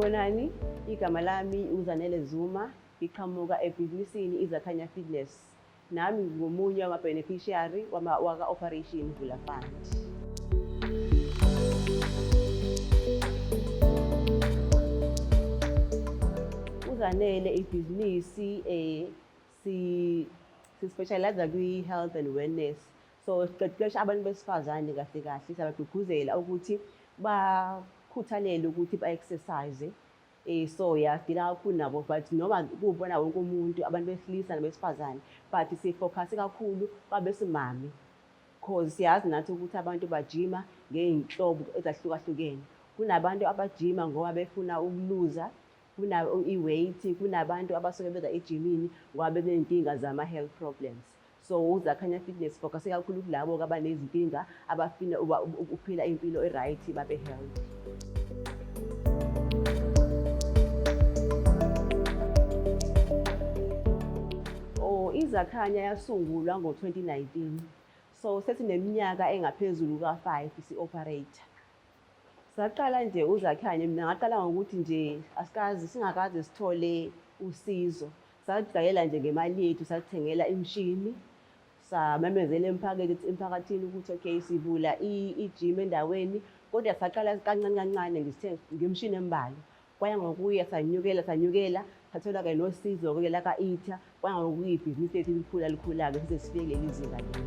Sanibonani, igama lami uZanele Zuma, ngiqhamuka ebhizinisini iZakhanya Fitness. Nami ngingomunye wama-beneficiary waka-Operation Vula Fund. UZanele ibhizinisi si si-specialize kwi-health and wellness. So siqeqesha abantu besifazane kahle kahle, siyabagqugquzela ukuthi bakhuthalele ukuthi ba-exercise. So ya sidila kakhulu nabo, but noma kuwubona wonke umuntu, abantu besilisa nabesifazane, but sifokhase kakhulu kwabesimame, cause siyazi nathi ukuthi abantu bajima ngey'nhlobo ezahlukahlukene. Kunabantu abajima ngoba befuna ukuluza kuna i-weight, kunabantu abasuke beza ejimini ngoba beney'nkinga zama-health problems. So uZakhanya Fitness focus kakhulu kulabo abanezinkinga, abafuna ukuphila impilo e-right, babe healthy. Oh, iZakhanya yasungulwa ngo-2019, so sesineminyaka engaphezulu kuka-5 si-operate. Saqala nje uZakhanya, mina ngaqala ngokuthi nje asikaze singakaze sithole usizo. Sajwayela nje ngemali yethu, sathengela imishini, samemezela emphakathini ukuthi okay, sivula i-gym endaweni, kodwa saqala kancane kancane nje sithe ngemishini embalwa. Kwaya ngokuya sanyukela sanyukela, sathola-ke nosizo-ke laka-ITA, kwaya ngokuya ibhizinisi lethu likhula likhula-ke size sifike kuleli zinga leli.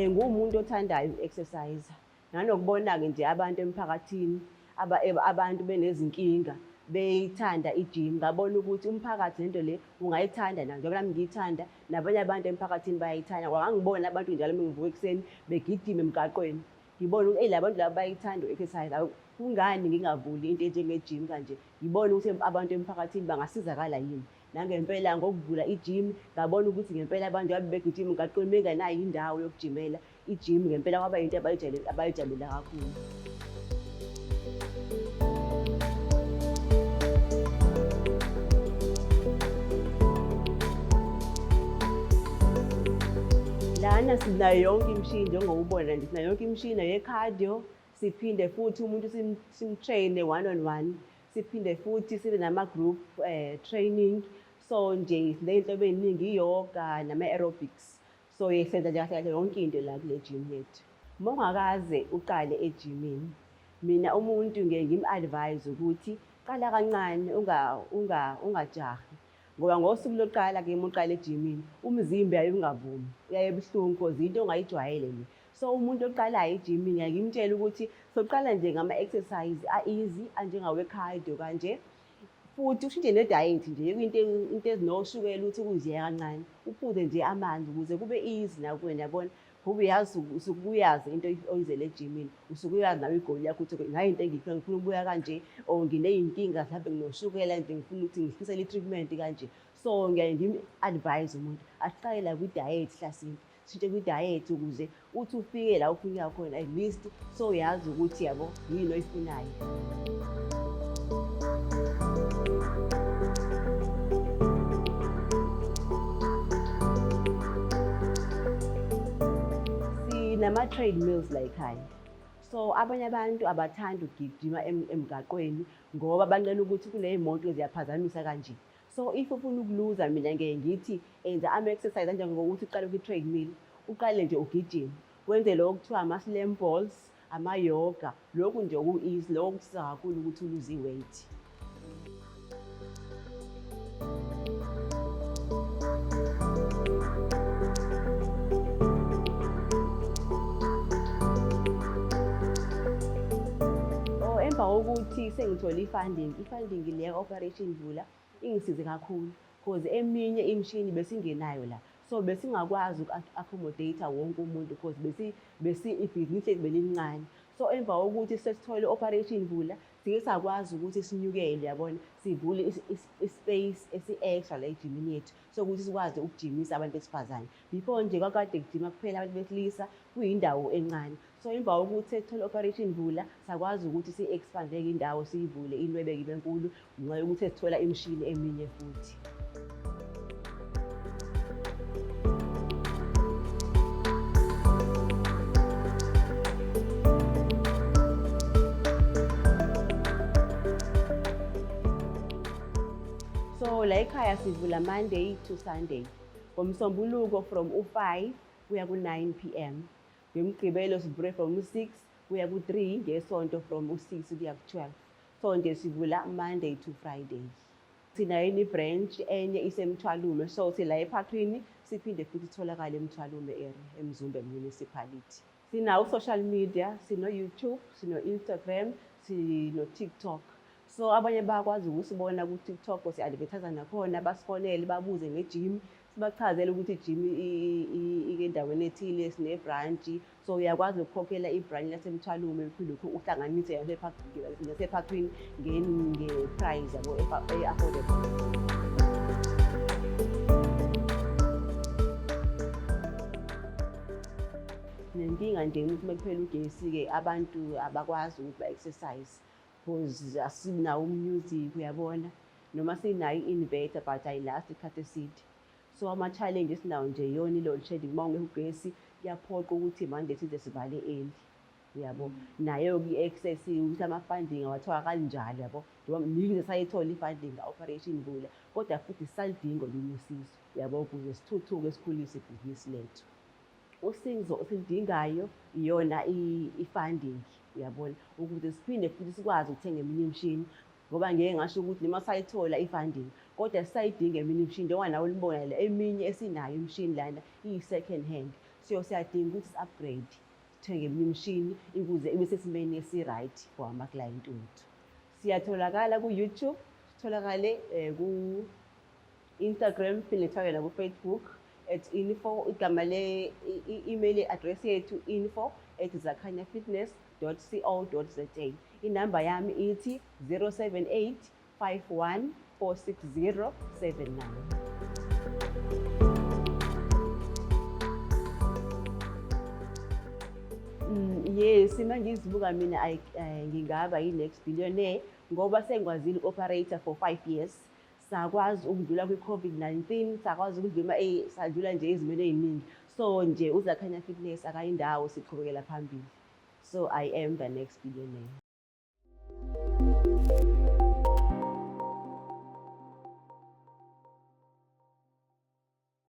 Nguwumuntu othandayo uku-exercise, nanokubona-ke nje abantu emphakathini abantu benezinkinga beyithanda i-gym, ngabona ukuthi umphakathi lento le ungayithanda na, njengoba nami ngiyithanda, nabanye abantu emphakathini bayayithanda. Ngoba ngangibona abantu njalo uma ngivuka ekuseni begijima emgaqweni, ngibona ukuthi eyi la bantu laba bayayithanda u-exercise, kungani ngingavuli into enjenge-gym kanje? Ngibone ukuthi abantu emphakathini bangasizakala yini. Nangempela ngokuvula i-gym ngabona ukuthi ngempela abantu babe begijima emgaqweni bengenayo indawo yokujimela. I-gym ngempela kwaba yinto abayijabulela kakhulu. Lana sinayo yonke imishini njengoba ubona nje, sinayo yonke imishini ye-cardio, siphinde futhi umuntu sim-train-e one on one, siphinde futhi sibe nama-group training. So nje siney'nhlobo ey'ningi, i-yoga nama-aerobics. So senza nje kahle kahle yonke into la kule gym yethu. Uma ungakaze uqale ejimini, mina umuntu ngiye ngim-advise ukuthi qala kancane, ungajahi. Ngoba ngosuku lokuqala-ke uma uqala ejimini, umzimba uyaye ungavumi, uyaye buhlungu cause into ongayijwayele le. So umuntu oqalayo ejimini ngiyaye ngimtshele ukuthi soqala nje ngama-exercise a-easy anjengawe-cardio kanje, futhi ushintshe ne-diet nje, yeke into ezinoshukela ukuthi ukuziyeka kancane, uphuze nje amanzi ukuze kube easy nakuwena, yabona. Ngoba uyazi usuke uyazi into oyizele ejimini, usuke uyazi nawe igoli yakho ukuthi nayi into engiyifuna, ngifuna ukubuya kanje, or nginey'nkinga mhlawumbe nginoshukela nje ngifuna ukuthi ngihlisele i-treatment kanje. So ngiyaye ngim-advise umuntu asiqale la kwi-diet hlasimpe, sishintshe kwi-diet ukuze uthi ufike la ufuna ukuya khona at least so uyazi ukuthi yabo yini oyifunayo. Sinama-treadmills la ekhaya. So abanye abantu abathandi ukugijima emgaqweni ngoba banqena ukuthi kuney'moto eziyaphazamisa kanje. So if ufuna ukuluza, mina ngeke ngithi enza ama-exercise anjengokuthi uqale kwi-treadmill, uqale nje ugijime, wenze lokho kuthiwa ama-slam balls, ama-yoga, lokhu nje oku-easy, lokho kusiza kakhulu ukuthi uluze i-weight. Oh, emva kokuthi sengithole i-funding, i-funding le ya-Operation Vula ingisize kakhulu cause eminye imishini besingenayo la, so besingakwazi uku-accommodate wonke umuntu cause besi ibhizinisi lethu belincane. So emva kokuthi sesithole i-Operation Vula, sike sakwazi ukuthi sinyukele, yabona, sivule i-space esi-extra la ejimini yethu, sokuthi sikwazi ukujimisa abantu besifazane. Before nje kwakade kujima kuphela abantu besilisa, kuyindawo encane. So emva kokuthi sethole i-Operation Vula, sakwazi ukuthi si-expande-ke indawo, siyivule inwebeke ibe nkulu ngenxa yokuthi sesithola imishini eminye futhi. So la ekhaya sivula Monday to Sunday. NgoMsombuluko from u-5 kuya ku-9 p.m. NgeMgqibelo sivule from u-6 kuya ku-3, ngeSonto from u-6 kuya ku-12. So nje sivula Monday to Friday. Sinayo enye i-branch, enye iseMthwalume. So sila eParkgreen, siphinde futhi sitholakale eMthwalume area, eMzumbe Municipality. Sinawo social media, sino-YouTube, sino-Instagram, sino-TikTok. So abanye bayakwazi ukusibona ku-TikTok, si-advertise nakhona, basifonele babuze nge-gym, sibachazele ukuthi i-gym ikendaweni ethile, sine-branch. So uyakwazi ukukhokhela i-branch laseMthwalume, uphinde uhlanganise naseParkgreen nge-price yabo e-affordable. Nenkinga nje ukuthi uma kuphela ugesi-ke, abantu abakwazi ukuthi ba-exercise because asinawo u-music, uyabona, noma sinayo i-inverter but ayi-last isikhathi eside. So ama-challenge esinawo nje iyona i-load shedding. Uma ungekho ugesi, kuyaphoqa ukuthi manje size sivale early, uyabo. Nayo-ke i-access, ukuthi ama-funding awatholakali njalo, yabo, njengoba nize sayithola i-funding ka-Operation Vula, kodwa futhi sisalidinga olunye usizo, uyabo, ukuze sithuthuke, sikhulise ibhizinisi lethu. Usizo esiludingayo iyona i-funding, uyabona, ukuze siphinde futhi sikwazi ukuthenga eminye imishini, ngoba ngeke ngasho ukuthi noma sayithola i-funding kodwa sisayidinga eminye imishini, njengoba nawe ulibona la eminye esinayo imishini lana iyi-second hand. So siyadinga ukuthi si-upgrade, sithenge eminye imishini ukuze ibe sesimeni esi-right for amaklayenti wethu. Siyatholakala ku-YouTube, sitholakale ku-Instagram, phinde sitholakale naku-Facebook at info, igama le i-email address yethu info@zakhanyafitness.co.za. Inamba yami ithi 078 51 460 79. Yes, uma ngizibuka mina, ngingaba yi-next billionaire ngoba sengikwazile uku-operate for 5 years, sakwazi ukudlula kwi-COVID-19, sakwazi ukudlula, sadlula nje ezimeni ey'ningi. So nje uZakhanya Fitness akayindawo, siqhubekela phambili. So I am the next billionaire.